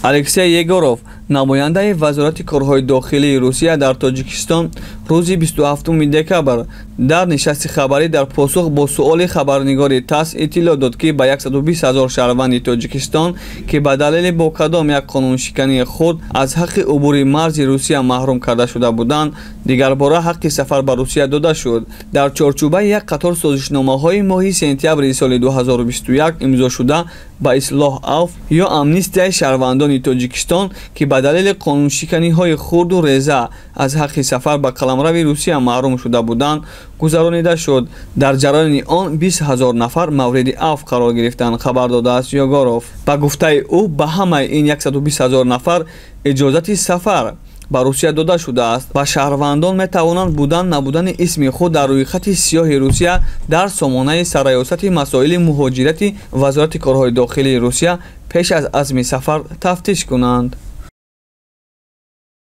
Алексей Егоров, намояндаи Вазорати корҳои дохилии Русия дар Тоҷикистон, рӯзи 27 декабр дар нишасти хабарӣ дар посух бо суоли хабарнигори ТАСС иттилоъ дод, ки ба 120 ҳазор шаҳрванди Тоҷикистон, ки ба далели бо кадом як қонуншикании худ аз ҳаққи убури марзи Русия маҳрум карда шуда буданд, дигарбора ҳаққи сафар ба Русия дода шуд. Дар чорчӯбаи як қатор созишномаҳои моҳи сентябри соли 2021 имзошуда ба ислоҳ авф ё амнистияи шаҳрвандони Тоҷикистон, ки ба далели қонуншиканиҳои хурду реза аз ҳаққи сафар ба қаламрави Русия маҳрум шуда буданд, гузаронида шуд. Дар ҷараёни он 20 ҳазор нафар мавриди авф қарор гирифтанд, хабар додааст Егоров. Ба гуфтаи ӯ, ба ҳамаи ин 120 ҳазор нафар иҷозати сафар ба Русия дода шудааст ва шаҳрвандон метавонанд будан набудани исми худ дар рӯйхати сиёҳи Русия дар сомонаи Сарраёсати масоили муҳоҷирати Вазорати корҳои дохилии Русия пеш аз азми сафар тафтиш кунанд.